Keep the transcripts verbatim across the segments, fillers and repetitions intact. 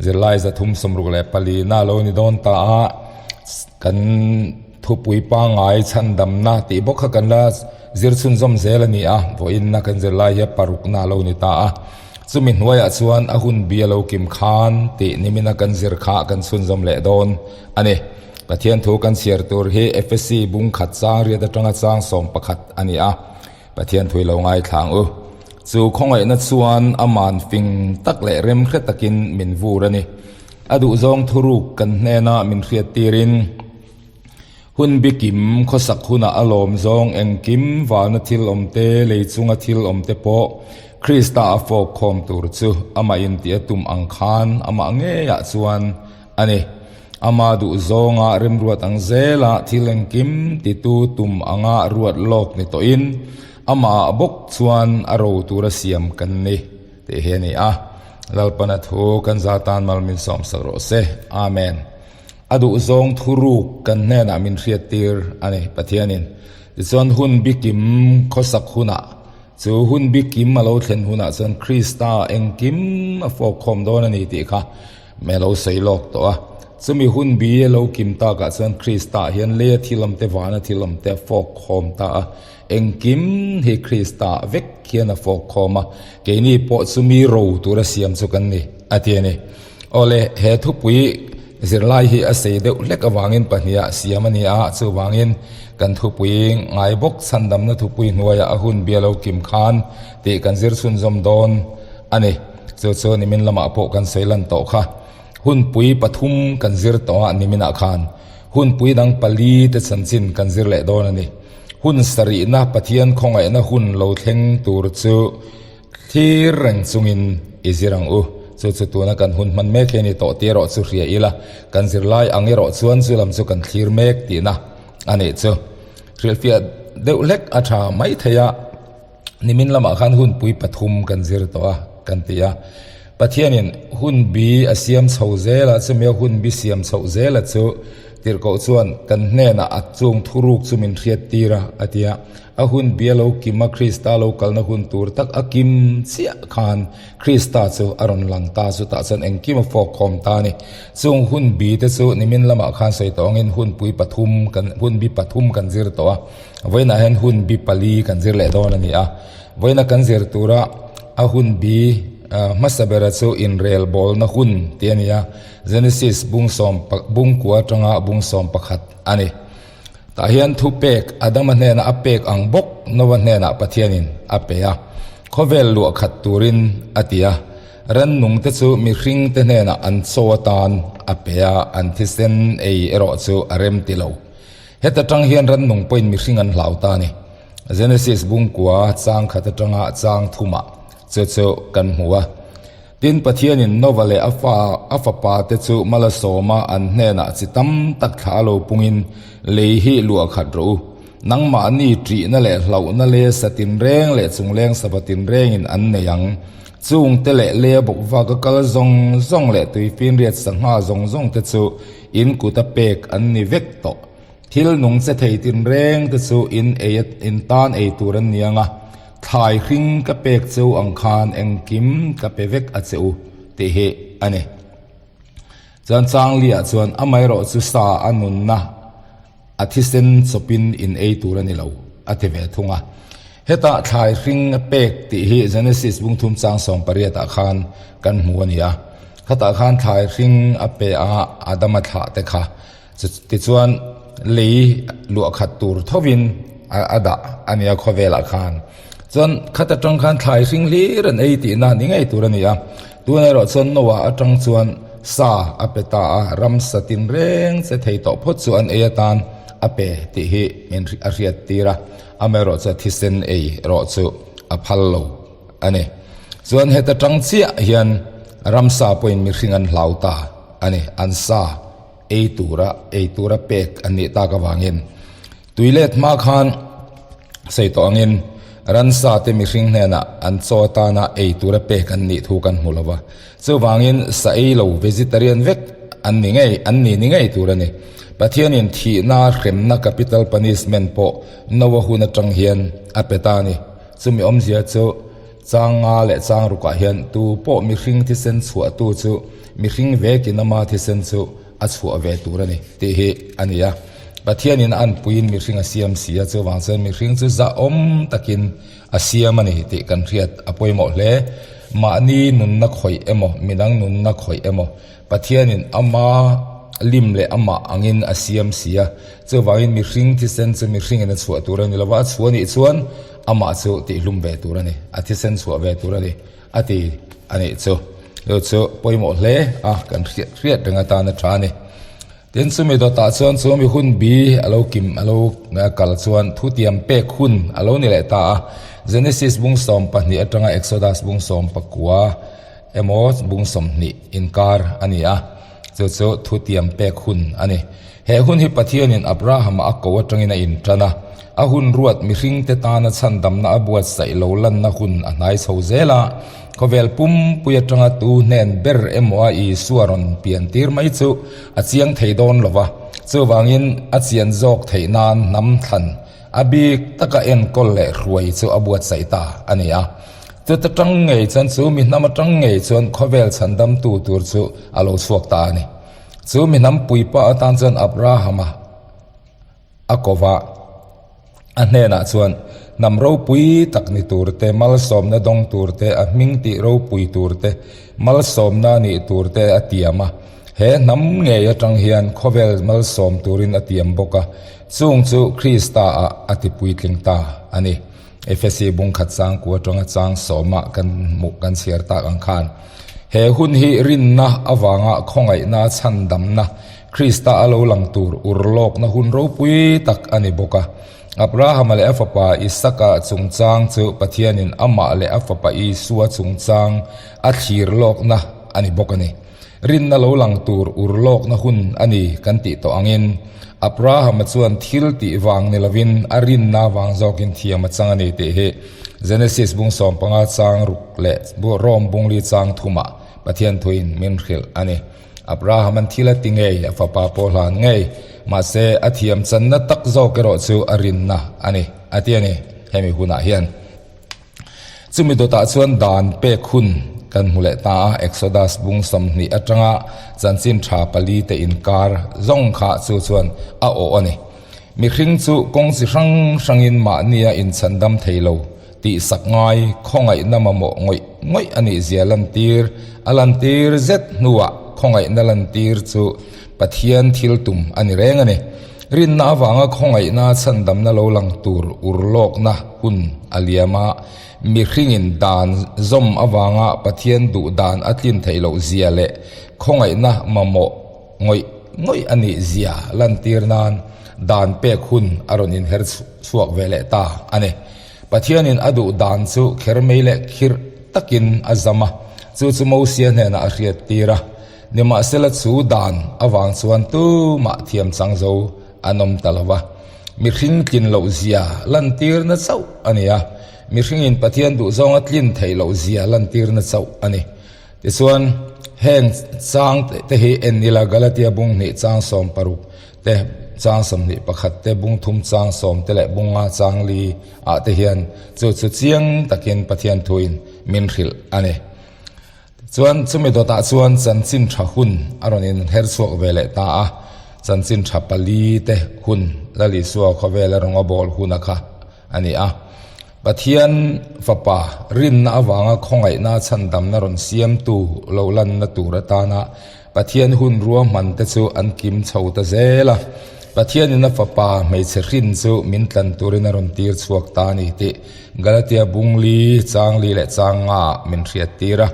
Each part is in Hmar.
Zirlai za thum sawmruk le palina lo ni dawn ta a, kan thupui pangngai chhandamna tih bawk kha kan la zir chhunzawm zel a ni a, vawiinna kan zirlai hi a parukna lo ni ta a. Chumi hnuaiah chuan a hun bi a lo kim khan tih nimina kan zir kha kan chhunzawm leh dawn a ni. Pathian thu kan chhiar tur hi Efesi bung khat chang riat atanga chang sawm pakhat a ni a. Pathian thu i lo ngaithla ang u. Chu khawngaihna chuan a man fing tak leh remhre takin min vur a ni. A duhzawng thuruk kan hnena min hriattirin, hun bikim khawsak hunah a lawm zawng engkim, vana thil awmte, lei chunga thil awmte pawh Krista a fawk khawm tur chu amah in tih a tum ang khan amah ngeiah chuan a ni. Ama duh zawnga remruat ang zela thil engkim titu tum anga ruat lawk ni tawhin, amah bawk chuan a ro tura siam kan ni tih hi a ni a. Lalpan a thu kan za tan mal min sawmsak rawh se. Amen. A duh zawng thuruk kan hnenah min hriattir a ni Pathianin. Tichuan, hun bikim khawsak hunah, chu hun bikim a lo thlen hunah chuan Krista engkim a fawk khawm dawn a ni tih kha min lo sawi lawk tawh a. Chumi hun bi a lo kim takah chuan Krista hian leia thil awmte, vana thil awmte a fawk khawm ta a. Engkim hi Krista vek hian a fawk khawm a. Keini pawh chumi ro tura siam chu kan ni a ti a ni. Awle, he thupui zirlai hi a sei deuh hlek avangin pahniha siam a ni a, chuvangin kan thupui ngai bawk, chhandamna thupui hnuaiah a hun bi a lo kim khan tih kan zir chhunzawm dawn a ni. Chu chu nimin lamah pawh kan sawi lan tawh kha. Hunpui pathum kan zir tawh a, niminah khan hunpui dang pali te chanchin kan zir leh dawn a ni. Hun sarihna Pathian khawngaihna hun lo thleng tur chu thlir reng chungin i zir ang u. Chu chu tuna kan hun hman mek hi a ni tawh tih erawh chu hria ila, kan zirlai ang erawh chuan chu lam chu kan thlir mek tihna a nih chu. Hrilhfiah deuh hlek a ṭha mai thei a, nimin lamah khan hunpui pathum kan zir tawh a, kan ti a. Pathianin hun bi a siam chho zel a, chumi a hun bi siam chho zel a chu tirhkoh chuan kan hnenah a chung thuruk chu min hriattir a, a ti a. A hun bi a lo kim a, Krista lo kalna hun tur tak a kim chiah khan Krista chu a rawn lang ta, chutah chuan engkim a fawk khawm ta a ni. Chung hun bi te chu nimin lamah khan sawi tawh angin hunpui pathum kan, hun bi pathum kan zir tawh a. Vawiinah hian hun bi pali kan zir leh dawn a ni a. Vawiina kan zir tura a hun bi, ah, hmasa bera chu inrel bawlna hun tih a ni a. Genesis bung sawm pa-, bung kua aṭanga bung sawm pakhat a ni. Tah hian thupek Adama hnena a pek ang bawk Noa hnena Pathianin a pe a. Khawvel luah khat turin a ti a. Rannung te chu mihring te hnena an chaw atan a pe a, an thisen ei erawh chu a rem ti lo. Heta ṭang hian rannung pawhin mihring an hlau ta a ni. Genesis bung kua chang khat aṭanga chang thumah chu chu kan hmu a. Tin, Pathianin Noa leh a fa, a fapa te chu mal a sawm a, an hnenah chi tam tak thla a lo pungin, lei hi luah khat rawh u. Nangmahni ṭihna leh hlauhna le sa tinreng leh chungleng sava tinrengin an nei ang. Chungte leh le bawkvaka kal zawng zawng leh tuifinriat sangha zawng zawng te chu in kuta pek an ni vek tawh. Thil nung che thei tinreng te chu in ei, in tan ei tur an ni ang a, thlai hring ka pek che u ang khan engkim ka pe vek a che u tih hi a ni. Chuan chang li ah chuan amaherawhchu sa a nunna a thisen chawpin in ei tur a ni lo a ti ve thung a. Heta thlai hring a pek tih hi Genesis bung thum chang sawm pariat ah khan kan hmu a ni a. Khatah khan thlai hring a pe a, Adama thlah te kha. Chu, tichuan lei luah khat tur thovin a, a dah a nia khawvelah khan. Chuan khat aṭang khan thlai hring hlir an ei tihna ni ngei tur a ni a. Tunah erawh chuan Noa aṭang chuan sa a pe ta a, ramsa tinreng che thei tawh phawt chu an ei atan a pe tih hi min hri-, a hriattir a. Amaherawhchu a thisen ei erawh chu a phal lo a ni. Chuan heta ṭang chiah hian ramsa pawhin mihring an hlau ta a ni, an sa ei tura, ei tura pek an nih tak avangin. Tuilet hma khan sawi tawh angin, ramsa te mihring hnenah an chaw atana ei tura pek an nih thu kan hmu lo va. Chuvangin sa ei lo vegetarian vek an ni ngei, an ni ni ngei tur a ni. Pathianin thihna hremna capital punishment pawh Noa hun aṭang hian a pe ta a ni. Chumi awmzia chu chang nga leh chang rukah hian tu pawh mihring thisen chhuahtu chu mihring vekin ama thisen chu a chhuah ve tur a ni tih hi a ni a. Pathianin a anpuiin mihring a siam si a, chuvang chuan mihring chu zahawm takin a siam a ni tih kan hriat a pawimawh hle. Mahni nunna khawih emaw, midang nunna khawih emaw, Pathianin ama lim leh amah angin a siam si a. Chuvangin mihring thisen chu mihringin a chhuah tur a ni lo va, a chhuah a nih chuan amah chu tihhlum ve tur a ni, a thisen chhuah ve tur a ni, a ti a nih chu. Chu chu pawimawh hle a, kan hriat hriat reng atan a ṭha a ni. Tin, chumi dawtah chuan chumi hun bi a lo kim, a lo, a kal chuan thutiam pek hun a lo ni leh ta a. Genesis bung sawm pahnih aṭanga Exodus bung sawm pakua emaw bung sawmhnih inkar a ni a. Chu chu thutiam pek hun a ni. He hun hi Pathianin Abrahama a ko aṭangin a inṭan a. A hun ruat mihringte tana chhandamna a buatsaih lo lanna hun a hnai chho zel a. Khawvel pumpui aṭanga tu hnen ber emaw a Isua rawn pian tir mai chu a chiang thei dawn lo va. Chuvangin a chian zawk theih nan hnam thlan a bik taka enkawl leh hruai chu a buatsaih ta a ni a. Chuta ṭang ngei chuan, chu mi hnam aṭang ngei chuan khawvel chhandamtu tur chu a lo chhuak ta a ni. Chu mi hnam puipa atan chuan Abrahama a ko va, a hnenah chuan hnam ropui tak ni tur te, malsawmna dawng tur te, a hming tih ropui tur te, malsawmna nih tur te a tiam a. He hnam ngei aṭang hian khawvel malsawm turin a tiam bawk a. Chung chu Krista-ah a tipuitling ta a ni. Efesi bung khat chang kua aṭanga chang sawma kan hmuh, kan chhiar tak ang khan. He hun hi rinna avanga khawngaihna chhandamna Krista a lo lang tur urlawkna hun ropui tak a ni bawk a. Abrahama leh a fapa Isaka chungchang chu Pathianin amah leh a fapa Isua chungchang a thlir lawkna a ni bawk a ni. Rinna lo lang tur urlawkna hun a ni kan tih tawh angin, Abrahama chuan thil tih vang ni lovin a rinna vang zawkin thiam a chang a ni tih hi Genesis bung sawm panga chang ruk leh bu-, Rom bung li chang thumah Pathian thuin min hrilh a ni. Abrahaman thil a ti ngei, a fapa pawh hlan ngei, mahse, a thiam channa tak zawk erawh chu a rinna a ni, a ti a ni, hemi hunah hian. Chumi dawtah chuan dan pek hun kan hmu leh ta a, Exodus bung sawmhnih aṭanga chanchin ṭha pali te inkar zawng kha chu chuan a awh a ni. Mihring chu kawng chi hrang hrangin mahnia inchhandam thei lo, tihsak ngai, khawngaihna mamawh ngawih ngawih a nih zia lantir, a lantir zet hnuah khawngaihna lantir chu Pathian thil tum a ni reng a ni. Rinna avanga khawngaihna chhandamna lo lang tur urlawkna hun a liam a, mihringin dan zawm avanga Pathian duh dan a tlin theih loh zia leh khawngaihna mamawh ngawih ngawih a nih zia lantir nan dan pek hun a rawn inher chhu-, chhuak ve leh ta a ni. Pathianin a duh dan chu kher mai leh khirh takin a zam a, chu chu Mosia hnenah a hriattir a. Nimahsela, chu dan avang chuan tumah thiam chang zo an awm ta lo va. Mihring tlin loh zia lantirna chauh a ni a. Mihringin Pathian duh zawnga tlin theih loh zia lantirna chauh a ni. Tichuan, heng chang te, te hi en ila, Galatia bung hnih chang sawm paruk te, chang sawmhnih pakhat te, bung thum chang sawm te leh bung nga chang li ah te hian chu chu chiang takin Pathian thuin min hrilh a ni. Chuan chumi dawtah chuan chanchin ṭha hun a rawn inher chhuak ve leh ta a, chanchin ṭha pali te hun, Lal Isua khawvel a rawnga bawl huna kha a ni a. Pathian Fapa rinna avanga khawngaihna chhandamna rawn siamtu lo lanna tur atana Pathian hun ruahman te chu an kim chho ta zel a. Pathianin a Fapa hmeichhe hrin chu min tlan turin a rawn tir chhuak ta a ni tih Galatia bung li chang li leh chang nga min hriattir a.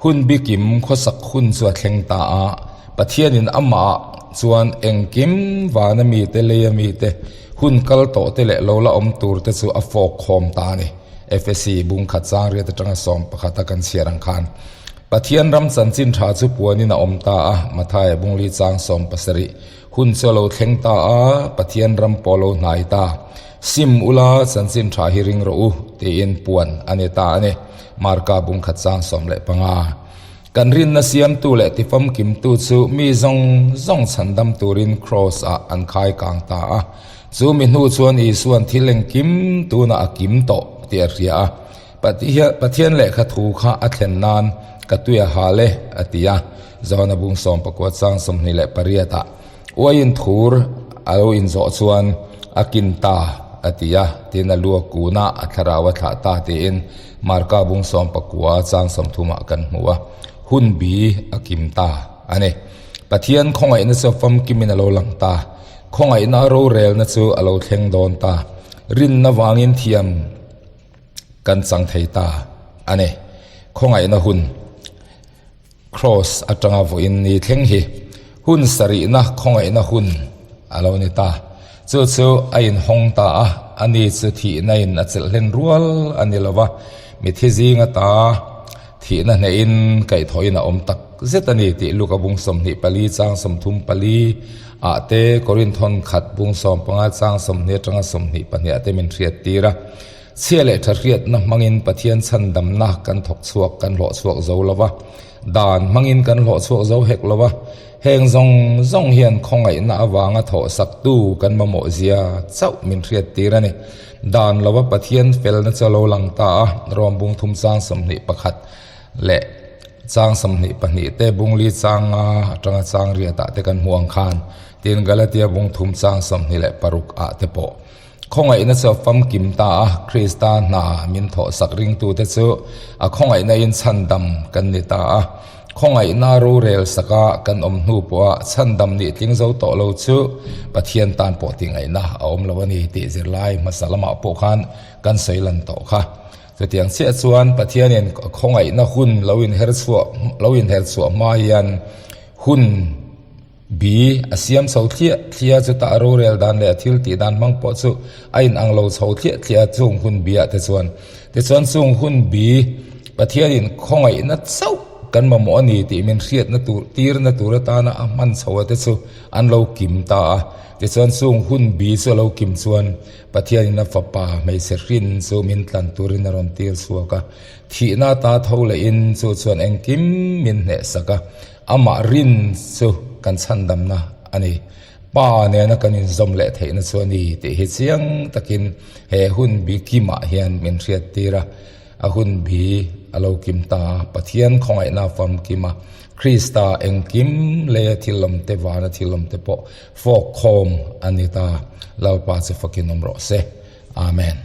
Hun bikim khawsak hun chu a thleng ta a, Pathianin amah chuan engkim vana mite, leia mite, hun kal tawh te leh lo la awm tur te chu a fawk khawm ta a ni. Efesi bung khat chang riat aṭanga sawm pakhata kan chhiar ang khan. Pathian ram chanchin ṭha chu puanin a awm ta a, Mathaia bung li chang sawm pasarih. Hun chu a lo thleng ta a, Pathian ram pawh a lo hnai ta. Sim ula chanchin ṭha hi ring rawh u, tiin puan a ni ta a ni. Marka bung khat chang sawm leh panga. Kan rinna siamtu leh tifamkimtu chu mi zawng zawng chhandam turin cross-ah an khai kang ta a. Chu mi hnu chuan Isuan thil engkim tuna a kim tawh tih a hria a. Pathia-, Pathian lehkha thu kha a thlen nan ka tuia hale, a ti a. Johana bung sawm pakua chang sawmhni le pariata. Uain thur a lo inzawh chuan a kim ta, a ti a. Tin a lu a kun a, a thlarau a thlah ta tiin Marka bung sawm pakua chang sawmthuma kan hmu a. Hun bi a kim ta a ni. Pathian khawngaihna chu a famkimin a lo lang ta. Khawngaihna a rorelna chu a lo thleng dawn ta. Rinna vangin thiam kan chang thei ta a ni. Khawngaihna hun, cross atanga vawiin ni thleng hi hun sarihna khawngaihna hun a lo ni ta. Chu chu a inhawng ta a, ani chu thihna in a chelhlen rual a ni lo va. Mitthi zing ata thihna hnehin kaihthawhin a awm tak zet a ni tih Luka bung sawmhnih pali chang sawmthum pali ah te, Korinthon khat bung sawm panga chang sawmhnih atanga sawmhnih pahnih ah te min hriattir a. Chhia leh ṭha hriatna hmangin Pathian chhandamna kan thawk chhuak, kan hlawh chhuak zo lo va. Dan hmangin kan hlawh chhuak zo hek lo va. Heng zawng zawng hian khawngaihna avanga thawhsaktu kan mamawh zia chauh min hriattir a ni. Dan lo va Pathian felna chu a lo lang ta a, Rom bung thum chang sawmhnih pakhat leh chang sawmhnih pahnih te, bung li chang nga atanga chang riatah te kan hmu ang khan, tin Galatia bung thum chang sawmhnih leh paruk ah te pawh. Khawngaihna chu a famkim ta a, Krista hna min thawhsak ringtute chu a khawngaihna in chhandam kan ni ta a. Khawngaihna rorel saka kan awm hnu pawha chhandam nih tling zo tawh lo chu Pathian tan pawh tingaihna a awm lo a ni tih zirlai hmasa lamah pawh khan kan sawi lan tawh kha. Chutiang chiah chuan Pathianin khawngaihna hun lo inher chhuah, lo inher chhuah hma hian hun bi a siam chho thliah thliah chu ta, a rorel dan leh a thil tih dan hmang pawh chu a inang lo chho thliah thliah chung hun bi ah te chuan. Tichuan chung hun bi Pathianin khawngaihna chauh kan mamawh a ni tih min hriatna tur, tirna tur atana a hman chho a te chu an lo kim ta a. Tichuan chung hun bi chu a lo kim chuan Pathianin a fapa hmeichhe hrin chu min tlan turin a rawn tir chhuak a. Thihna ta tho lehin chu chuan engkim min hnehsak a. Amah rin chu kan chhandamna a ni. Pa nena kan inzawm leh theihna chu a ni tih hi chiang takin he hun bi kimah hian min hriattir a. A hun bi a lo kim ta a. Pathian khawngaihna famkim a. Krista engkim leia thil awmte, vana thil awmte pawh fawk khawm a ni ta. Lalpa chu fakin awm rawh se. Amen.